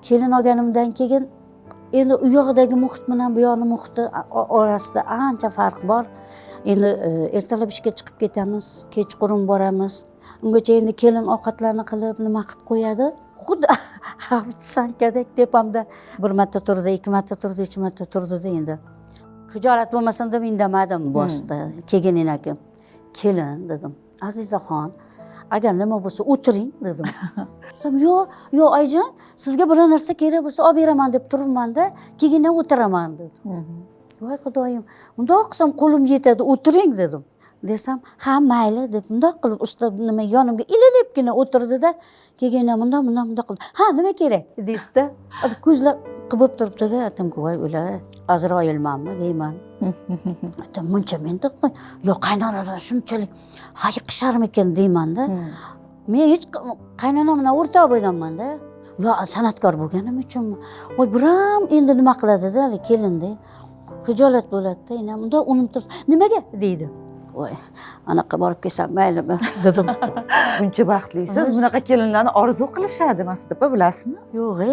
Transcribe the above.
Kelin olganimdan keyin endi u yog'idagi muhit bilan bu yoqni muhiti orasida ancha farq bor. Endi ertalab ishga chiqib ketamiz, kechqurun boramiz. Ungacha endi kelin ovqatlarni qilib, nima qilib qo'yadi. Xuddi ofitsiantkadek tepamda bir marta turdi, ikki marta turdi, uch marta turdida endi. Xijolat bo'lmasin deb indamadim boshida. Keyin enaki, "Kelin," dedim, "Azizaxon, agar nima bo'lsa, o'tiring," dedim. Desam, "Yo'q, yo'q, oyijon, sizga biror narsa kerak bo'lsa, olib beraman deb turibmanda, keyin o'tiraman," dedi. Voy Xudoyim, bundoq qilsam qo'lim yetadi, "O'tiring," dedim. Desam, "Ha, mayli," deb bundoq qilib usta nima yonimga ilinibgina o'tirdida, keyin bundoq, bundoq, bundoq qildi. "Ha, nima kerak?" deydida. Ko'zlar qilib turibdida, aytdimki, "Voy, ular Azroilmanmi?" deyman. Aytdim, "Muncha menda yo qaynonadan shunchalik hayiqisharmikin?" deymanda. Men hech qaynonam bilan o'rtoq bo'lganmanda. Yo san'atkor bo'lganim uchunmi? Voy, biram endi nima qiladida hali kelinda. Xijolat bo'ladida, endi bundoq unim turib, "Nimaga?" deydi. "Voy, anaqa borib kelsam maylimi?" dedim. Buncha baxtlisiz, bunaqa kelinlarni orzu qilishadi, Mas'ud opa, bilasizmi? Yo'q, e.